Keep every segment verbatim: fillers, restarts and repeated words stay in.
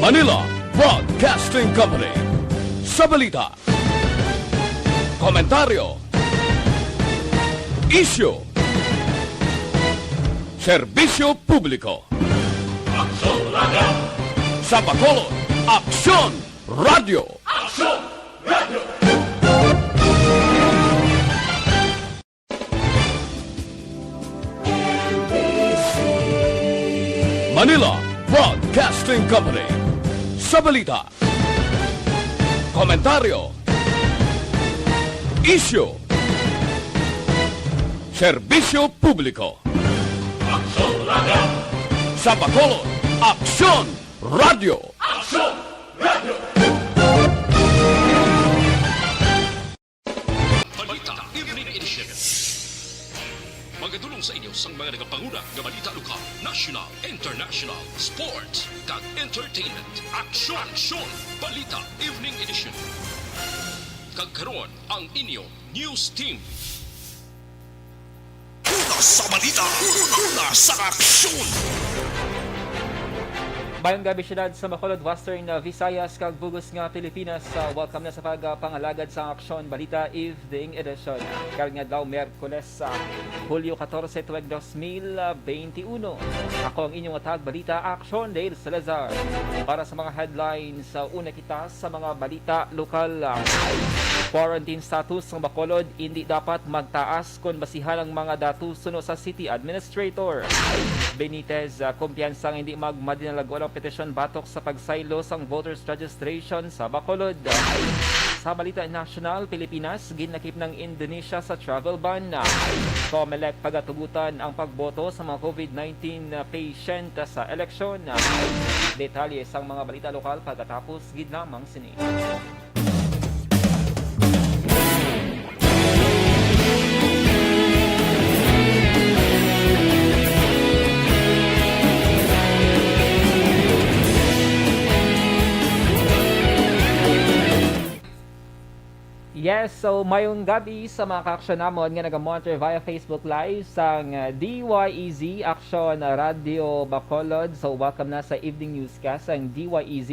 Manila Broadcasting Company. Sa balita, komentaryo, isyu, serbisyo publiko. Aksyon Radio! Sa Bacolod, Aksyon Radio! Aksyon Radio! Manila Broadcasting Company. Sa balita, komentaryo, isyu, serbisyo publiko. Aksyon Radio! Sa Bacolod, Aksyon Radio! Aksyon Radio! Balita Evening Edition. Magadulong sa inyo sang mga nagapanguna nga balita lokal, national, international, sports, kag entertainment. Aksyon! Aksyon! Balita Evening Edition. Kag karon, ang inyo news team. Una sa balita, una sa aksyon. Mayong gabi, syudad sa Bacolod, Western, uh, Visayas, kag bug-os nga Pilipinas. Uh, welcome na sa pagpangalagad sa Aksyon Balita Evening Edition. Karong adlaw, Miyerkules, uh, Hulyo katorse, tuig dos mil beintiuno. Ako ang inyong tagbalita, Aksyon Dale Salazar. Para sa mga headlines, uh, una kita sa mga balita lokal. Quarantine status sang Bacolod indi dapat magtaas kon basihan ang mga datos suno sa city administrator. Benitez, ah, kumpiyansa nga hindi magmadinalag-on ang petisyon batok sa pagsaylo sang voters registration sa Bacolod. Sa balita nasyonal, Pilipinas ginlakip ng Indonesia sa travel ban. Comelec pagatugutan ang pagboto sa mga covid nineteen patient sa eleksyon. Detalye sang mga balita lokal pagkatapos gid lamang sini. Yes, so mayong gabi sa mga kaaksyon namon nga nagamonitor via Facebook Live sang, uh, D Y E Z Aksyon Radio Bacolod. So welcome na sa evening newscast sang D Y E Z.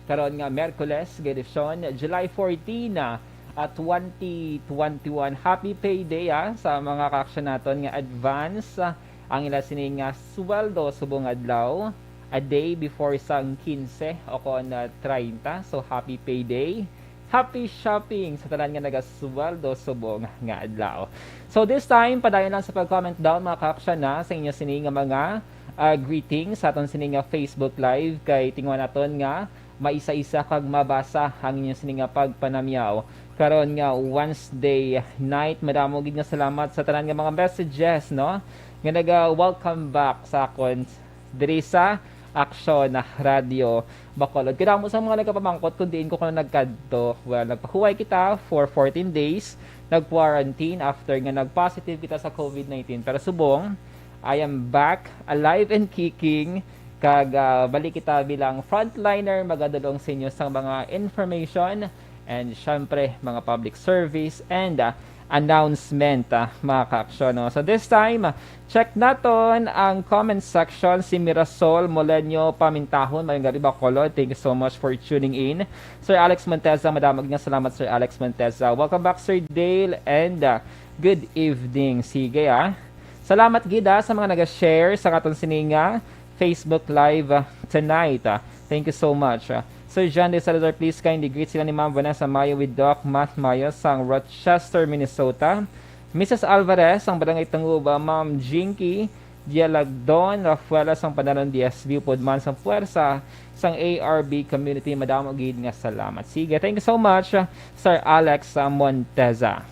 Karon nga Miyerkules, nga edisyon, July fourteen, ah, ah, twenty twenty-one. Happy payday, ah, sa mga kaaksyon naton nga advance, ah, ang ila sini nga sweldo subong adlaw, a day before sang quince o kon, ah, treinta. So, happy payday. Happy shopping sa tanan nga nagasweldo subong nga adlaw. So, this time, padayon lang sa pag-comment down, mga kaaksyon, na sa inyo sini nga mga, ah, greetings sa aton sini nga Facebook Live, kay tingwa naton nga maisa-isa kag mabasa ang inyo sini nga pagpanamyaw. Karon nga Wednesday night, madamo gid nga salamat sa tanan nga mga messages, no, nga naga-welcome back sa akon diri sa Aksyon Radio Bacolod. Kadamo sa mga nagapamangkot kung diin ko kuno nagkadto. Well, nagpahuway kita for fourteen days, nag-quarantine after nga nag-positive kita sa covid nineteen. Pero subong, I am back, alive and kicking. Kag, ah, balik kita bilang frontliner, magadulong sa inyo sang mga information and, syempre, mga public service and, ah, announcement, ah, mga kaaksyon, no? So, this time, ah, check naton ang comment section. Si Mirasol Moleño Pamintahon, mayong gabi, Bacolod. Thank you so much for tuning in. Sir Alex Monteza, madamo gid nga salamat, Sir Alex Monteza. Welcome back, Sir Dale, and, ah, good evening. Sige, ah. Salamat gid, ah, sa mga naga-share sa aton sini nga Facebook Live, ah, tonight, ah. Thank you so much, ah. Sir John De Salazar, please kindly greet sila ni Ma'am Vanessa Mayo with Doc Matt Mayo sang Rochester, Minnesota. Missus Alvarez, ang Barangay Tangub, ah, Ma'am Jinky Dialagdon Rafuela sang Pandanon D S B, upod man sang puwersa sang A R B community. Madamo gid nga salamat. Sige, thank you so much, ah, Sir Alex, ah, Monteza.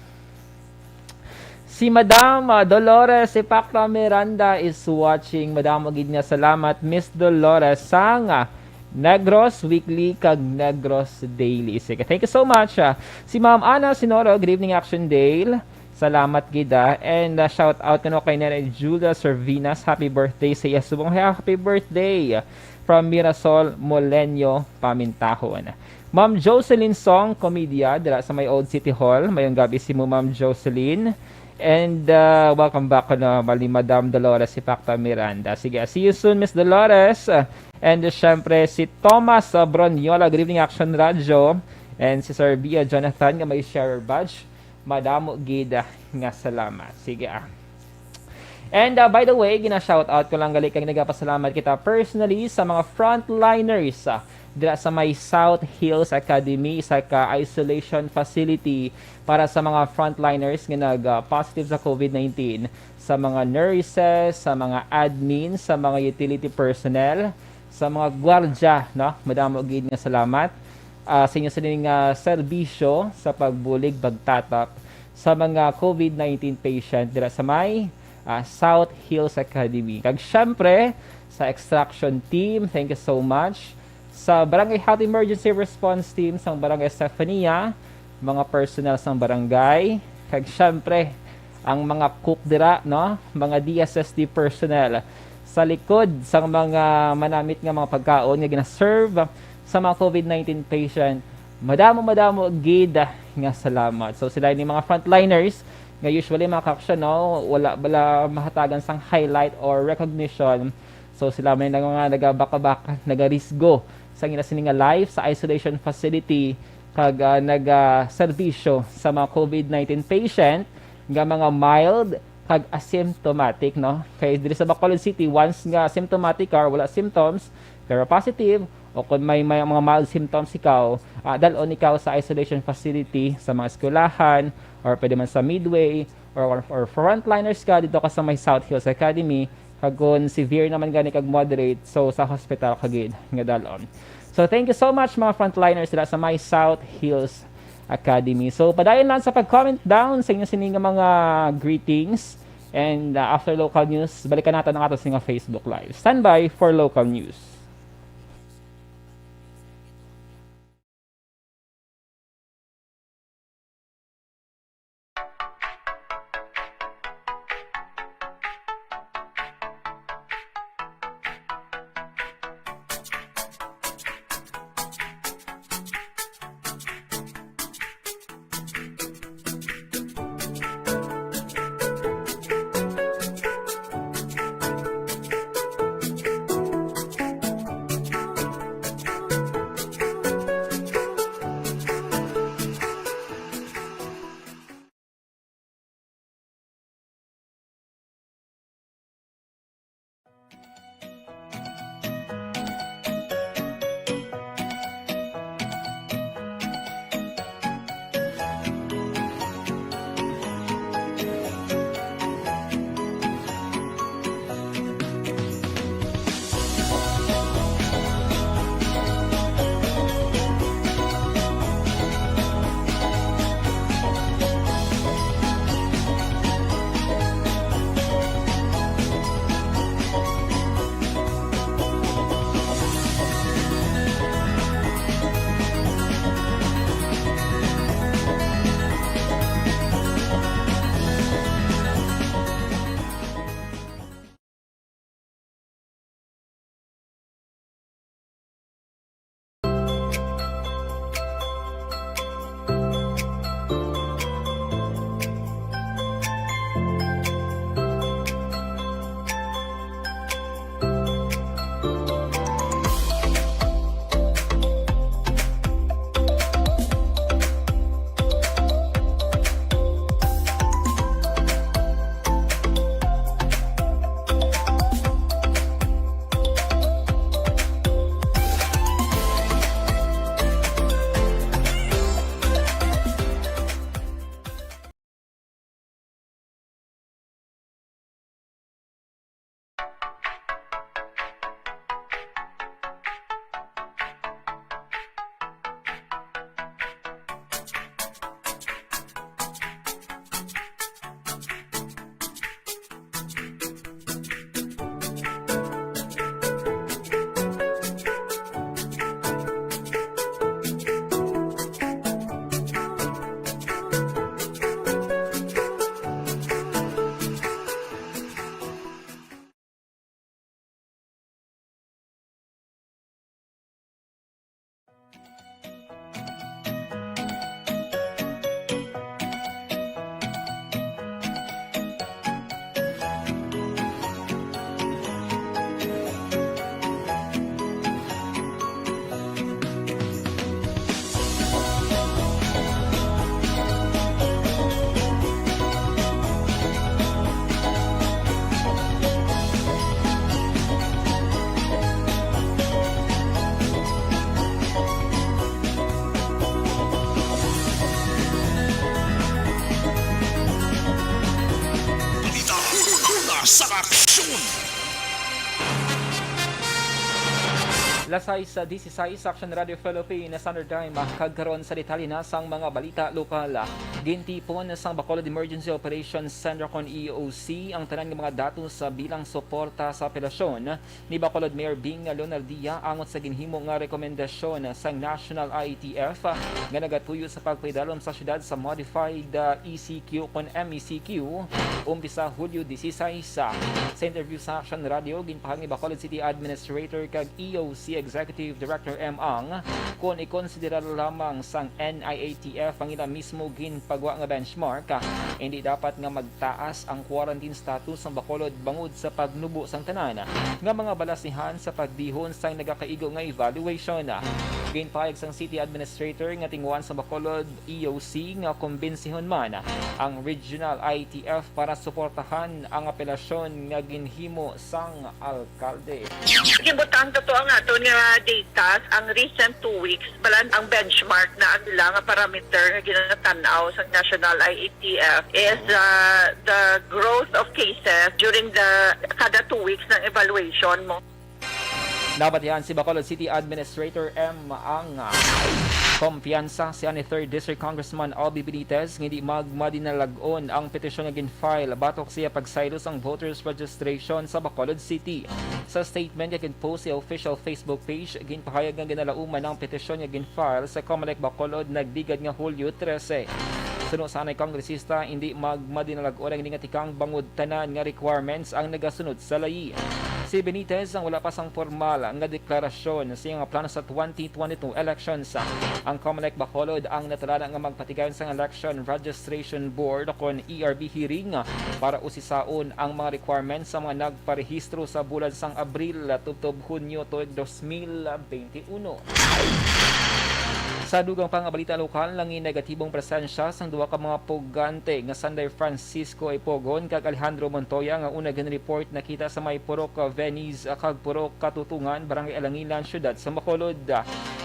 Si Madam, ah, Dolores Epacra Miranda is watching. Madamo gid nga salamat, Miss Dolores, sang, ah, Negros Weekly kag Negros Daily. Sige, thank you so much, ah. Si Ma'am Ana Sinoro, good evening, Action Dale. Salamat gid, ah. And, ah, shout out kuno kay Nanay Julia Servinas. Happy birthday sa iya subong. Happy birthday from Mirasol Moleño Pamintahon. Ma'am Jocelyn Song Comedia, dira sa may Old City Hall. Mayong gabi sa imo, Ma'am Jocelyn. And uh, welcome back ko na mali Madam Dolores Ipacta Miranda. Sige, see you soon, Miss Dolores. Uh, And uh, syempre, si Thomas uh, Bronyola, Good Evening Action Radio. And si Sir Bia Jonathan nga may share badge. Madamo gid uh, nga salamat. Sige ah. And uh, by the way, gina-shout out ko lang gali kag nagapasalamat kita personally sa mga frontliners uh, dira sa may South Hills Academy, sa ka isolation facility para sa mga frontliners nga nag uh, positive sa COVID nineteen, sa mga nurses, sa mga admin, sa mga utility personnel, sa mga gwardya, no? Madamo gid nga salamat ah, sa inyo sining nga serbisyo sa pagbulig pagtatap sa mga COVID nineteen patient dira sa may ah, South Hills Academy. Kag syempre, sa extraction team, thank you so much. Sa Barangay Health Emergency Response Team sang Barangay Estefania, mga personnel sang barangay, kag syempre, ang mga cook dira, no? Mga D S S D personnel sa likod sang mga manamit nga mga pagkaon nga gina-serve sa mga COVID nineteen patient. Madamo, madamo gid nga salamat. So sila ni mga frontliners nga usually mga kaaksyon, no, wala bala mahatagan sang highlight or recognition. So sila may nga mga nagabakabak, nagarisgo sa ila sini nga life sa isolation facility kag ah, nagaserbisyo sa mga COVID nineteen patient nga mga mild kag asymptomatic, no? Kay diri sa Bacolod City, once nga symptomatic ka or wala symptoms, pero positive, o kung may, may mga mild symptoms ikaw, ah, dalon ikaw sa isolation facility sa mga eskwelahan, or pwede man sa Midway, or, or frontliners ka, dito ka sa may South Hills Academy, kag kung severe naman gani kag moderate, so sa hospital ka gid nga dalon. So thank you so much mga frontliners dira sa may South Hills Academy. So padayon lang sa pag-comment down sa inyo sini nga mga greetings. And uh, after local news, balikan natin ang ato sa nga Facebook Live. Standby for local news. Sa aksyon! Las sais dieciséis, Action Radio Philippines, Standard Time. Kag karon sa detalye na sang mga balita lokal. Gintipon sang Bacolod Emergency Operations Center kon E O C ang tanan nga mga datos sa bilang suporta sa apelasyon ni Bacolod Mayor Bing Leonardia angot sa ginhimo nga rekomendasyon sang National I A T F nga nagatuyo sa pagpaidalom sa siyudad sa modified, ah, E C Q kon M E C Q umpisa Hulyo dieciséis. Sa interview sa Action Radio, ginpahayag ni Bacolod City Administrator kag E O C Executive Director M Ang kon ikonsidera lamang sang N I A T F ang ila mismo ginpagwa nga benchmark, hindi dapat nga magtaas ang quarantine status sang Bacolod bangod sa pagnubo sang tanan nga mga balasihan sa pagdihon sang nagakaigo nga evaluation. Ginpahayag sang City Administrator nga tinguhaan sa Bacolod E O C nga kumbensihon man ang Regional I A T F para suportahan ang apelasyon nga ginhimo sang alkalde. Ginbutang to ang ato nga data, ang recent two weeks, balan ang benchmark na ang ila nga parameter nga ginatan-aw sa National I A T F is, uh, the growth of cases during the kada two weeks ng evaluation mo. Nabatian si Bacolod City Administrator M Ang. Kumpiyansa si ani Third District Congressman Albee Benitez nga hindi magmadinalag-on ang petisyon nga gin-file batok siya pagsaylo sang voters registration sa Bacolod City. Sa statement nga gin-post sa official Facebook page, ginpahayag nga ginalauman ang petisyon nga gin-file sa Comelec Bacolod nagligad nga Hulyo trese. Suno sa anay kongresista, hindi magmadinalag-on ang ini nga tikang bangod tanan nga requirements ang nagasunod sa layi. Si Benitez ang wala pa sang formal nga deklarasyon sa iyang plano sa twenty twenty-two elections. Ang Comelec Bacolod ang natalana nga magpatigayon sang Election Registration Board kon E R B hearing para usisaon ang mga requirements sa mga nagparehistro sa bulan sang Abril tubtob Hunyo tuig dos mil benti uno. Sa dugang pa nga balita lokal, nangin negatibong presensya sang duha ka mga pugante nga sanday Francisco Ipogon kag Alejandro Montoya nga una gin-report nakita sa may Purok Venice kag Purok Katutungan, Barangay Alangilan, Siyudad sa Bacolod.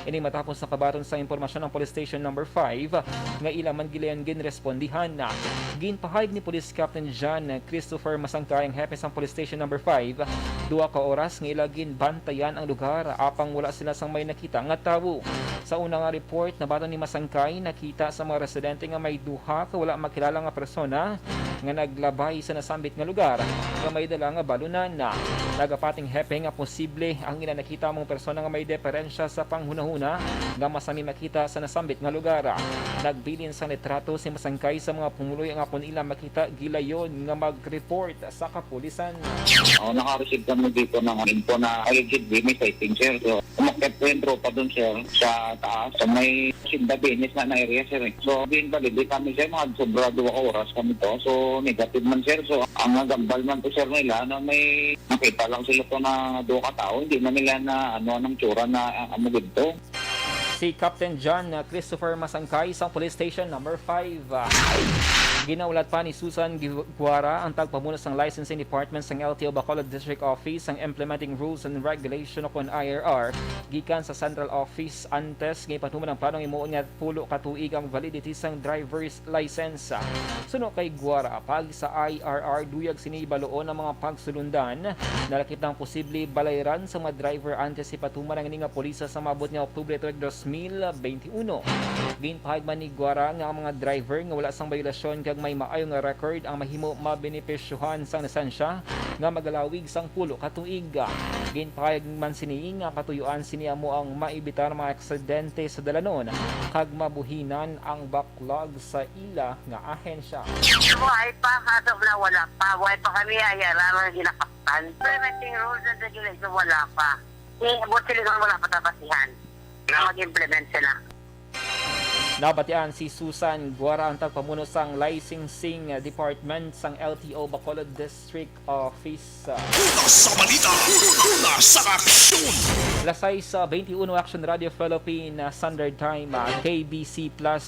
Ini matapos nakabaton sa impormasyon ang Police Station Number Five nga ila man gilayon ginrespondihan. Ginpahayag ni Police Captain John Christopher Masangkay, ang hepe sang Police Station Number Five, duha ka oras nga ila ginbantayan ang lugar, apang wala sila sang may nakita nga tawo. Sa una nga report, nabaton ni Masangkay, nakita sa mga residente nga may duha ka wala makilala nga persona nga naglabay sa nasambit nga lugar nga may dala nga balunan. Nagapati ang hepe nga posible ang ila nakita ang mga persona nga may diperensya sa panghunahuna nga masami makita sa nasambit nga lugar. Nagbilin sang litrato si Masangkay sa mga pumuluyo nga kon ila makita, gilayon nga mag-report sa kapulisan. Oh, naka-receive kami dito ng info na allegedly may sighting, sir. So, umakyat po yung tropa dun, sir, sa taas. Sa may Hacienda Venice na, na area, sir, eh. So, ginvalidate kami, sir, mga sobra duha ka oras kami to. So, negative man, sir. So, ang nagambal man to, sir, nila na may nakita lang sila to na duha ka tao. Hindi man nila na ano, anong tsura na, ah, ano dito. Si Captain John, uh, Christopher Masangkay sa Police Station Number Five. Uh, ginaulat pa ni Susan Gu-, Guara, ang tagpamuno sang Licensing Department sang L T O Bacolod District Office, ang Implementing Rules and Regulation o kon I R R, gikan sa Central Office antes nga ipatuman ang planong himuon nga pulo ka tuig ang validity sang driver's license. Suno kay Guara, paagi sa I R R, duyag sini ibaluon ang mga pagsulundan. Nalakip na ang posible balayran sa mga driver antes ipatuman ang ini nga polisa sa maabot nga Oktubre tuig dos mil benti uno. Ginpahayag man ni Guara nga ang mga driver nga wala sang bayolasyon kag may maayo nga record ang mahimo mabenepisyohan sang lisensya nga magalawig sang pulo ka tuig. Ginpahayag man sini nga katuyuan sini amo ang maibitar mga aksidente sa dalanon kag mabuhinan ang backlog sa ila nga ahensya. Buhay pa, kaso na wala pa. Buhay pa kami, ay alam ang ginakaptan. Implementing rules and regulation, wala pa. Eh, buti lang wala pa tapasihan na mag-implement sila. Nabatian si Susan Guara, ang tagpamuno sang Licensing Department sang L T O Bacolod District Office. Una sa balita, una sa aksyon. Las sais benti uno, Action Radio Philippine Standard Time, ah, K B C Plus.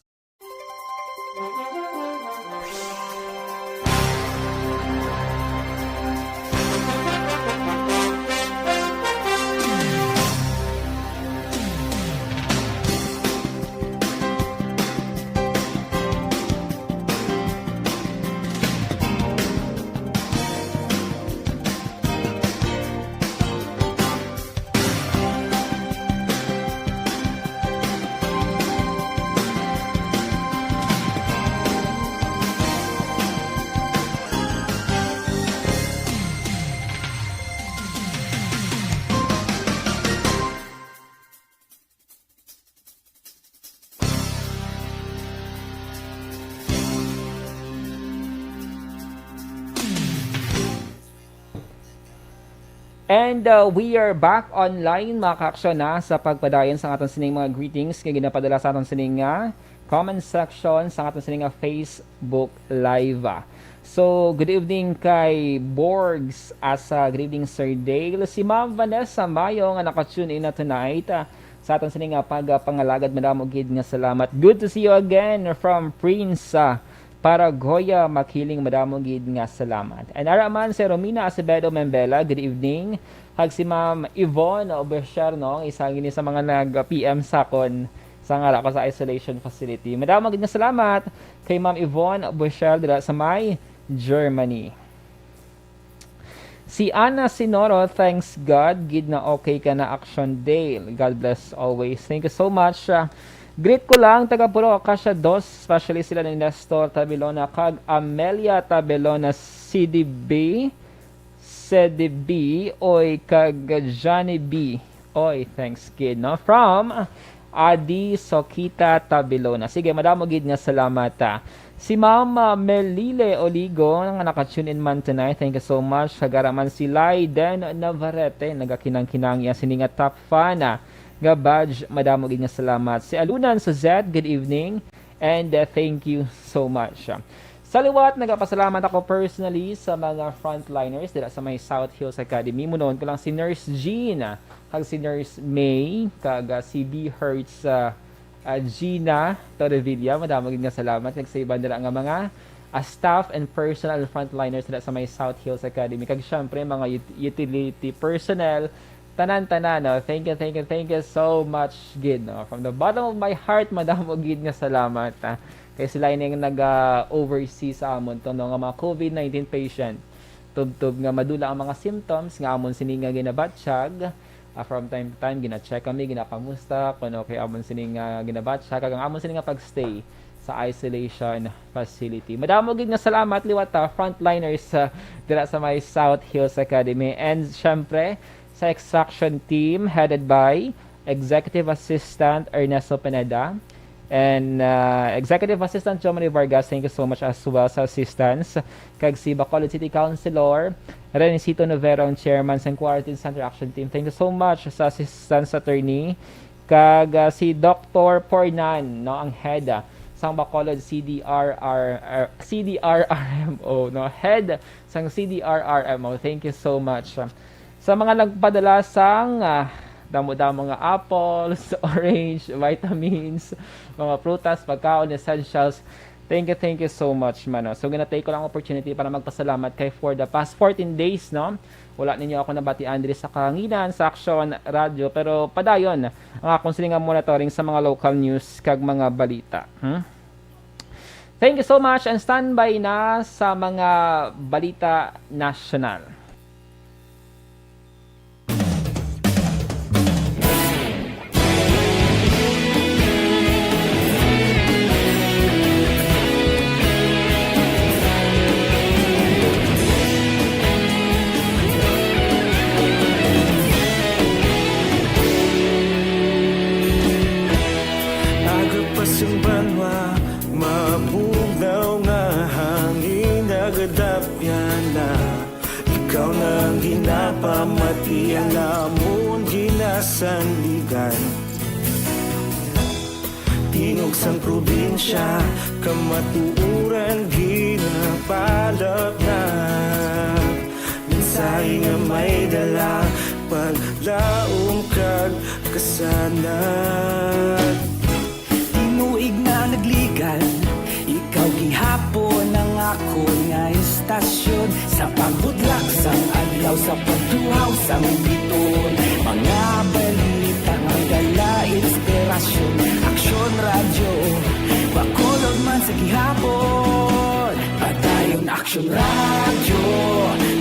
And, uh, we are back online, mga ka-aksyon, na sa pagpadayon sa aton sining mga greetings nga ginapadala sa aton sining, uh, comment section sa aton sining, uh, Facebook Live. So, good evening kay Borgs Asa. Good evening, Sir Dale. Si Ma'am Vanessa Mayo nga naka-tune in na tonight, uh, sa aton sining, uh, pagpangalagad. Madamo gid nga salamat. Good to see you again from Prince, uh, Paragoya, Makiling, madamo gid nga salamat. And ara man si Romina Acevedo Membela, good evening. Kag si Ma'am Yvonne Obercher, no, isa gini sa mga nag-P M sa akon sa ngala ko sa isolation facility. Madamo gid nga salamat kay Ma'am Yvonne Obercher dira sa may Germany. Si Ana Sinoro, "Thanks God, gid na okay ka na, Action Dale. God bless always." Thank you so much. Ah, greet ko lang, taga Puro Acacia Dos, especially sila ni Nestor Tabelona kag Amelia Tabelona, C D B, C D B, oy, kag Johnny B. Oy, thanks gid, no? From Adi Sokita Tabelona. Sige, madamo gid nga salamat, ah. Si Ma'am, ah, Melile Oligo nga naka-tune in man tonight. Thank you so much. Kag ara man si Laiden Navarrete, nagakinang-kinang iya sini nga top fan, ah, nga badge. Madamo gid nga salamat. Si Alunan Suzette, good evening. And, uh, thank you so much. Sa liwat, nagapasalamat ako personally sa mga frontliners dira sa may South Hills Academy. Munoon ko lang si Nurse Jean, ah, kag si Nurse May, kag, ah, si B Hertz, ah, ah, Gina Torrevilla. Madamo gid nga salamat. Kag sa iban dira nga mga, ah, staff and personal frontliners dira sa may South Hills Academy. Kag syempre, mga ut-, utility personnel, tanan-tanan, no? Thank you, thank you, thank you so much gid, no? From the bottom of my heart, madamo gid nga salamat, ah. Kay sila ini ang nag-oversee sa amon to, no, nga mga COVID nineteen patient. Tubtob nga madula ang mga symptoms nga amon sini nga ginabatyag. Ah, from time to time, gina-check kami, ginapamusta, kung okay amon sini nga ginabatyag, kag ang amon sini nga pagstay sa isolation facility. Madamo gid nga salamat liwat, ah, frontliners, ah, dira sa may South Hills Academy. And syempre, sa extraction team headed by Executive Assistant Ernesto Pineda and, uh, Executive Assistant Jomari Vargas, thank you so much as well sa assistance. Kag si Bacolod City Councilor Renesito Novero, ang chairman sang Quarantine Center Action Team, thank you so much sa assistance, attorney. Kag, uh, si Doctor Pornan, no, ang head, uh, sang Bacolod C D R R, uh, C D R R M O, no, head sang C D R R M O. Thank you so much. Sa mga nagpadala sang, ah, damo-damo nga apples, orange, vitamins, mga prutas, pagkaon, essentials, thank you, thank you so much, man, no? So, gina-take ko lang opportunity para magpasalamat kay for the past fourteen days, no? Wala ninyo ako nabatian diri sa kahanginan sa Aksyon Radyo, pero padayon ang akon sini nga monitoring sa mga local news kag mga balita. Hmm? Thank you so much and standby na sa mga balita nasyonal. Aga pa sang banwa, mabugnaw nga hangin nagadapyan na. Ikaw na ang ginapamati, ang amon ginasandigan. Tingog sang probinsya, kamatuoran ginapalapnag. Mensahe nga may dala, paglaom kag kasanag. Tinuig na nagligal, ikaw gihapon ang akon nga istasyon. Sa pagbudlak sang adlaw, sa pagtuhaw sang biton, mga balita nga dala inspirasyon. Aksyon Radyo, Bacolod man sa gihapon. Padayon Aksyon Radyo,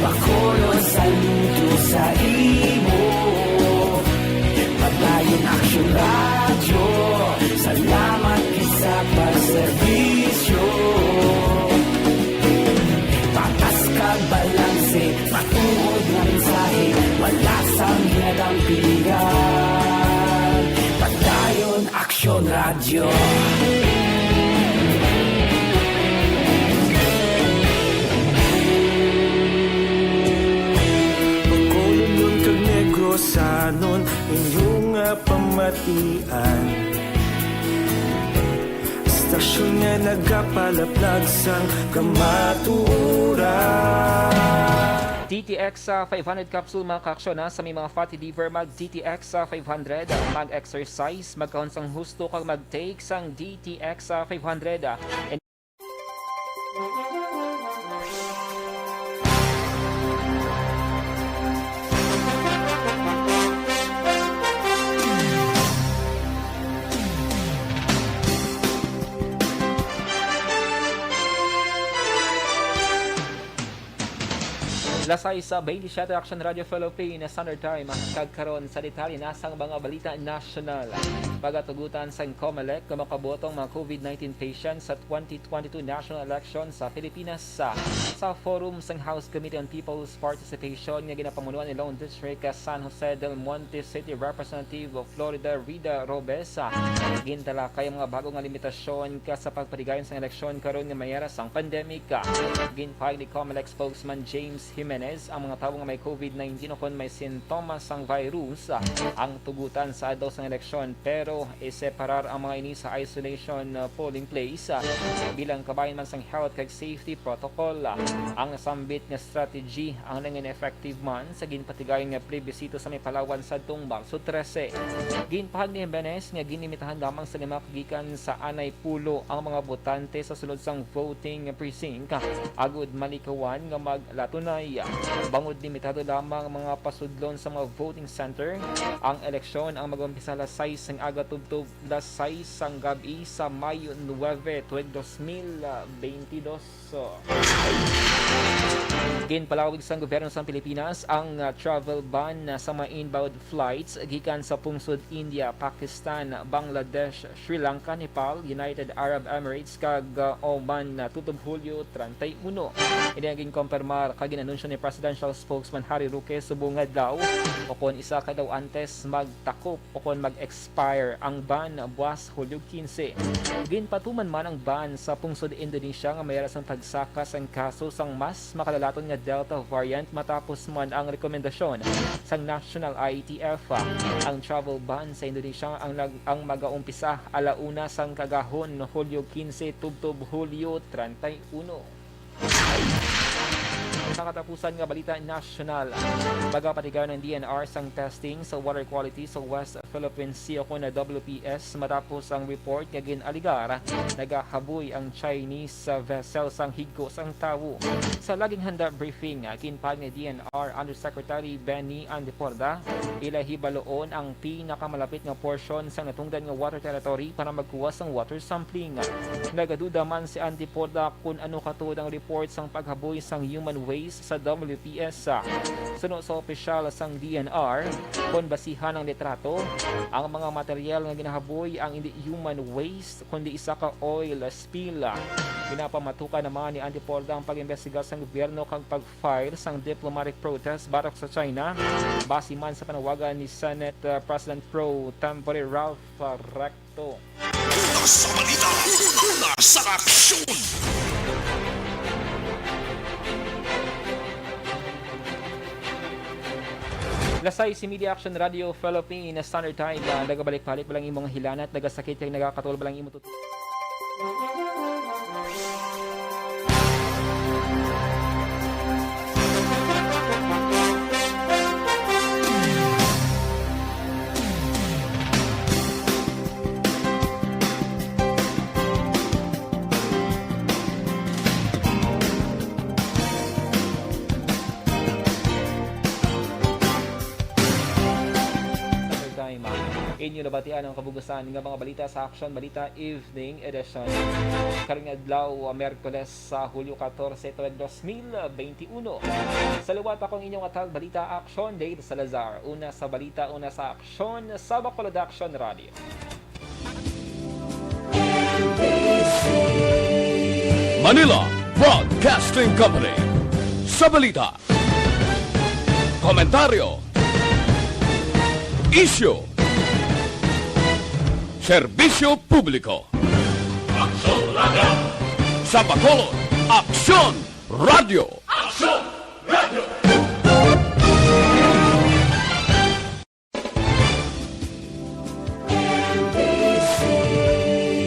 Bacolod, saludo sa imo. Padayon Aksyon Radyo, salamat gid sa pagserbisyo. Patas kag balanse, matuod nga mensahe, wala sang ginadampigan. Padayon Aksyon Radyo. Bacolod man ka Anon inyong, ah, pamatian. Istasyon nga nagapalaplag sang kamatuoran. D T X, ah, five hundred capsule, mga kaaksyon, ha. Sa may mga fatty liver, mag D T X, ah, five hundred. Mag-exercise, magkaon sang husto, kag mag-take sang D T X, ah, five hundred, ah. Alas sais baynte siyete, Action Radio Philippines Standard Time. Kag karon sa detalye na sang mga balita nasyonal. Pagatugutan sang Comelec nga makaboto ang mga COVID nineteen patients sa twenty twenty-two national election sa Pilipinas. Sa forum sang House Committee on People's Participation nga ginapamunuan ni Lone District San Jose del Monte City Representative Florida Rida Robes, gintalakay ang mga bago nga limitasyon ka sa pagpatigayon sang eleksyon karon nga mayara sang pandemic. Ginpahayag ni Comelec spokesman James Jimenez, ang mga tawo nga may COVID nineteen o kon may sintomas sang virus, ah, ang tugutan sa adlaw sang eleksyon, pero iseparar ang mga ini sa isolation, ah, polling place, ah, bilang kabahin man sang health kag safety protocol. Ah, ang sambit nga strategy ang nangin effective man sa ginpatigayon nga plebisito sa may Palawan sadtong Marso trese. Ginpahayag ni Jimenez nga ginlimitahan lamang sa lima gikan sa anay pulo ang mga botante sa sulod sang voting precinct, agod malikawan nga maglatunay. Bangod limitado lamang ang mga pasudlon sa mga voting center, ang eleksyon ang mag-umpisa alas sais sang aga tubtob alas sais sang gab-i sa Mayo nuebe, tuig dos mil beintidos. So, ginpalawig sang gobyerno sang Pilipinas ang, ah, travel ban, ah, sa mga inbound flights gikan sa pungsod India, Pakistan, Bangladesh, Sri Lanka, Nepal, United Arab Emirates, kag, ah, Oman, ah, tubtob Hulyo treinta y uno. Ini ang ginkompirmar kag gin-anunsyo ni Presidential Spokesman Harry Roque subong nga adlaw, o kon isa ka adlaw antes magtakop o kon mag-expire ang ban buwas Hulyo quince. Ginpatuman man ang ban sa pungsod Indonesia nga mayara sang pagsaka sang kaso sang mas makalalaton nga Delta variant matapos man ang rekomendasyon sang National I A T F. Ang travel ban sa Indonesia ang nag-, ang magaumpisa ala una sang kagahon, Hulyo quince, tubtob Hulyo treinta y uno. Sa katapusan nga balita nasyonal, magapatigayon ang D N R sang testing sa water quality sa West Philippine Sea o kon W P S matapos ang report nga gin-alegar nagahaboy ang Chinese vessel sang higko sang tawo. Sa laging handa briefing, ginpahayag ni D N R Undersecretary Benny Antiporda, ila hibaloon ang pinakamalapit nga porsyon sang natungdan nga water territory para magkuha sang water sampling. Nagaduda man si Antiporda kon ano katuod ang report sang paghaboy sang human waste sa W P S. Suno sa opisyal sang D N R, kon basihan ang litrato, ang mga material nga ginahaboy ang indi human waste, kundi isa ka oil spill. Ginapamatukan naman ni Antiporda ang pag-imbestiga sang gobyerno kag pag-file sang diplomatic protest batok sa China, base man sa panawagan ni Senate, uh, President pro tempore Ralph, uh, Recto. Una sa balita, una sa aksyon. Alas sais y media, Action Radio Philippines Standard Time. Ah, nagabalik-balik ba lang imong hilanat, nagasakit kag nagakatol ba lang imong tut- Time. Inyo nabatian ang kabugasan nga mga balita sa Action Balita Evening Edition. Karong adlaw, Miyerkules, sa Hulyo katorse, tuig dos mil beinti uno. Sa liwat, ako ang inyong atag balita, Action, Dave Salazar. Una sa balita, una sa aksyon, sa Bacolod Action Radio. Manila Broadcasting Company. Sa balita, komentaryo, isyu, serbisyo publiko. Aksyon Radio. Sa Bacolod, Aksyon Radio. Aksyon